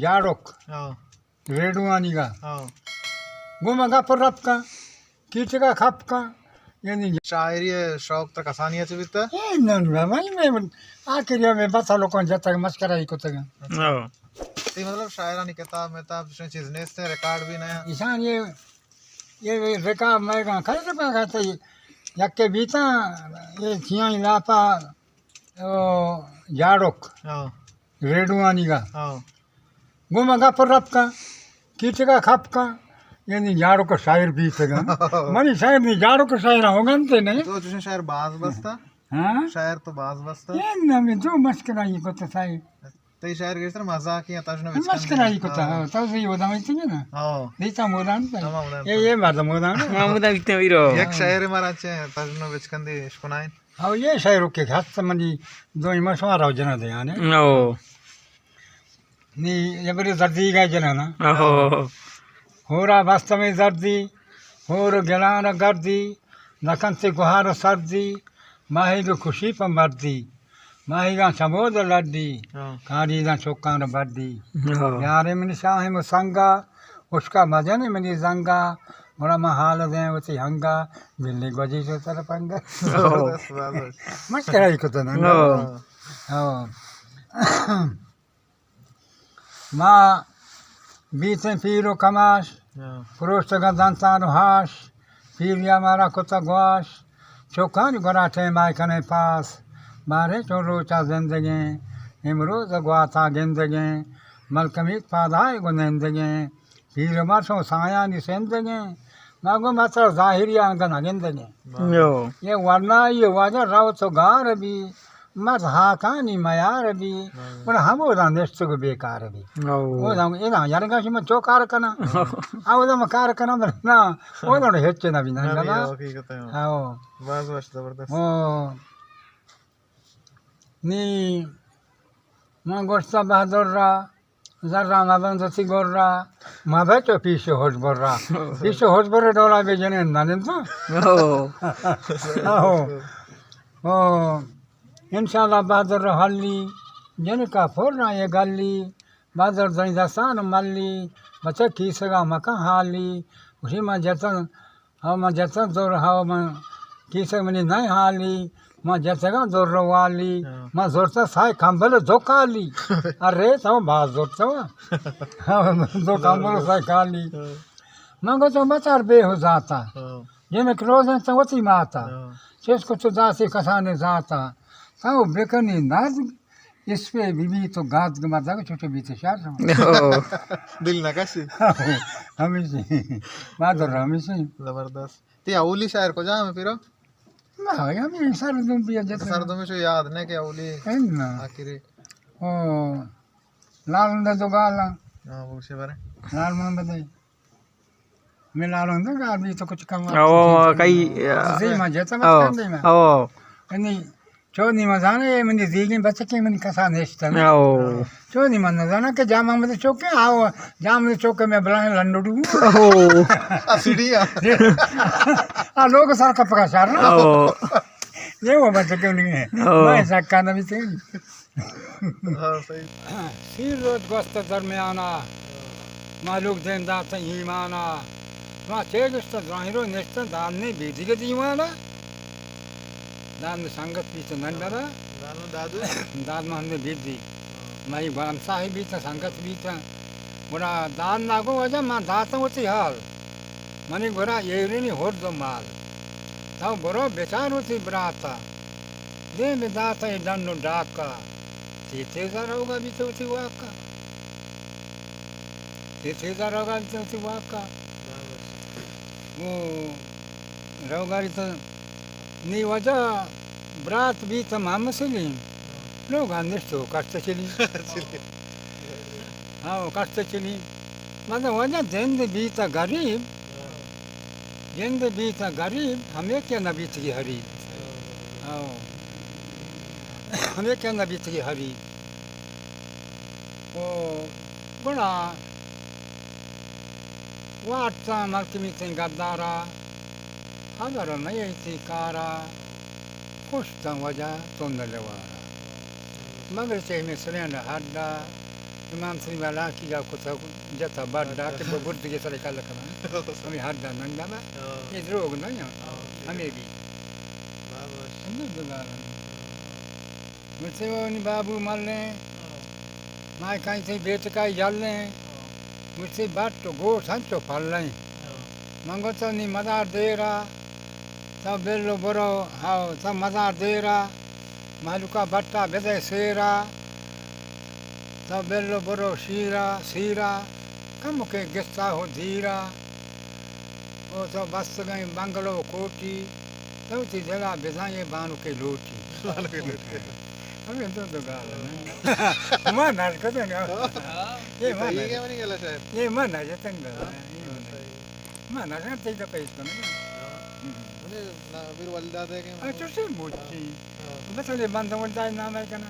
جاڑک، ہاں۔ ریڈوانی گا۔ ہاں۔ گوں ما گپ رپ کن، کیچگا کپ کن، یعنی شاعری شوق تر کسانی اچ بیتا؟ اے نہ، نہ، من، من، آخری میں بس لوکاں جتگ مسکرائی کتگ۔ ہاں۔ تی مطلب شاعرانی کتاب متاب چیز نیست، ریکارڈ بھی نہ۔ ایشان یہ، یہ ریکارڈ میں کہاں کھڑے سے پا کہتے، یکے بیتا، یہ تھیاں لاپا، او، جاڑک۔ ہاں۔ ریڈوانی گا۔ ہاں۔ گوں ما گپ رپ کن، کیچگا کپ کن، یعنی جاڑک شاعر بیتگاں۔ منی شاعر نی، جاڑک شاعر ہوں گنتے نہیں۔ تو چشیں شاعر باز بستا؟ ہاں؟ شاعر تو باز بستا؟ اے نہ، میں جو مسکرائی کتا سائی۔ تئی شاعر گیشتر مزاقی ہیں، تجنو بچکن مسکرائی کتا، ہاں۔ ہاں، تو صحیح ہودا میں تھی نا۔ ہاں۔ دیتا مودان تا۔ ہاں، مودان اے، تا۔ یہ مردم مودان۔ ہاں، مودان بیتے ویرو۔ یک شاعر مارا چے، تجنو بچکن دی اشکنائیں۔ او یہ شاعر کے ہست منی دوئی مشوار رو جنا دے آنے۔ او۔ نی جبری زردی گئے جنانا۔ اوہو۔ ہورا بستمیں زردی، ہور گلان گردی، نکنتے گہار سردی، ماہیگ خوشی پہ مردی، ماہیگاں چمود لڈی، ہاں۔ کاریداں چکان بڈی۔ ہاں۔ یارے منی شاہ مو سنگا، اشکا مجن منی زنگا، گڑا ما حال دیں وتی ہنگا، بلی گوجی چو سر پنگا۔ ہاں۔ بس، بس، بس۔ مسکرائی کتنا۔ ہاں۔ ہاں۔ ما بیتیں پیر و کماش، ہاں۔ پروشتگاں دنتان و ہاش، پیریا مارا کتگ گواش، چکانی گورا ٹیم آئی کنیں پاس، باریں چون روچا زندگیں، امروز گواتا گندگیں، ملکمیت پادائے گو نندگیں، پیر مرشوں سایانی سندگیں، ما گوں مطلب ظاہری آنگا نہ گندگیں۔ یو۔ یہ ورنائی واجہ رو تو گار بی، مرد ہاکانی میار بی، ہاں۔ گڑا ہمودا نشتگ بیکار بی۔ او۔ اودا ادا یارگا شما چو کار کنا؟ ہاں۔ اودا ما کار کنا بل نا، اودا ہچ نہ بی نہ نہ بی، گلا۔ حقیقت ہے۔ ہاں۔ باز وش زبردست۔ او۔ نی من گوشتا بہادر را، زرا مبند وتی گورا، مبے تو پیش ہوش برا۔ پیش ہوش برے ڈولا بے جنے ننند۔ او۔ او۔ او۔ انشاءاللہ بہادر حالی، جنکا پھر نہ یہ گلی، بہادر دنی دستان ملی، بچہ کیسگا مکان حالی، اسی ما جتن ہاو من جتگ زور، ہاو من کیسگ منی نئے حالی، من جتگاں زور والی، ہاں۔ من زورتا سائے کمبل دو کالی۔ ارے تو باز زورتا۔ ہاں، دو کمبل سائے کالی۔ ہاں۔ من گو تو مچار بے ہو زاتا۔ ہاں۔ یہ میں کلوز ہیں تو وتی ماتا۔ ہاں۔ چیز کو تو داسی کسانے زاتا۔ تو بکنی ناز اسپے بی بی تو گاد کے مردہ کو چھوٹے بیتے شہر سمجھ۔ او۔ دل نہ کشی۔ ہمیشی۔ بہادر ہمیشی۔ زبردست۔ تی اولی شاعر کجا ہمیں پیرو؟ نہ، ہمیں سر دم بیا جت۔ سر دم شو یاد نہ کہ اولی۔ ہے نا۔ آخری۔ او، لال اندر دو گالا۔ ہاں، وہ سے بارے۔ لال محمد ہے۔ میں لال اندر گال بھی تو کچھ کم او، کئی، صحیح ما جتا مت او، کندے میں۔ او۔ نہیں، چو نی من زاناں، اے منی زیگیں بچکیں، منی کسا نشتن۔ او۔ چو نی من نزاناں کہ جام احمد چوک ہے، آو، جام احمد چوک میں بلائیں لنڈو۔ او۔ اسیڈی آ۔ آ لوگ سر کپکا شار نا۔ او۔ یہ وہ بچکیں نہیں ہے۔ او۔ میں سکا نہ بیتے۔ ہاں، صحیح۔ سی روچ گوست درمیانا، مہلوک دیم دات ایمانا۔ ما چے گشت ظاہرو نشتن داد نے بیدی کے دیوانا۔ داد نے سنگت بیت نندرا۔ داد نے دادو؟ داد محمد بیدی۔ ہاں۔ مائی غلام صاحب بیت، سنگت بیت۔ گڑا داد ناگو وجہ من داتاں وتی حال۔ منی گورا ایرینی ہرد و مال۔ تو برو بچار وتی براتا۔ دیم داتاں اے ڈن و ڈاکا۔ تی تیزا روگا بیت وتی واکا۔ تی تیزا روگا بیت وتی واکا۔ او روگا بیت نی وجہ برات بیت محمد سلیم۔ لوگا نشتو کشت چلی۔ ہاں، کشت چلی۔ مطلب وجہ جند بیت غریب۔ جند بیت غریب، ہمے کہ نہ بیتگی حریب۔ ہاں۔ ہمے کہ نہ بیتگی حریب۔ او گڑا وارتاں ملکمیتیں گدارا، خبر نہ ایتی کارا، کشتاں وجہ تند لوارا۔ مگر چہ ہمے سرین ہڈا، امام سلیم والا کی جا کتا، جتا بڈا کہ بگردگے سرے کل کنا۔ ہمیں حد دا نندا با۔ ہاں۔ یہ دروگ نہ یا۔ ہاں۔ ہمیں بھی۔ بہت وش۔ ہمیں دو گال ہیں۔ مرچی وہ نی بابو ملیں۔ ہاں۔ مائی کائیں تھی بیٹکائی جلیں۔ ہاں۔ مرچی بٹ تو گوٹ ہنچو پلیں۔ ہاں۔ منگو تو نی مدار دیرا۔ تو بلو برو، ہاو، تو مزار دیرا، مہلوکا بٹا بدے سیرا، تو بلو برو شیرا، سیرا، کمکے گستا ہو دیرا، او تو بستگیں بنگلو کوٹی، تو تی دلا بزاں یہ بانکے لوٹی۔ بانکے لوٹی۔ ہمیں دو دو گال ہیں۔ ما نرکتن۔ یہ ما یہ نرکتن۔ یہ ما نرکتن۔ ما نشان تئی تو پیش کنگ۔ ہاں۔ ہم۔ انہیں نا-، پھر ولدا دے گئے۔ ہاں، چوشیں بوچی۔ ہاں۔ بس لے بند ولدا نام ہے کنا۔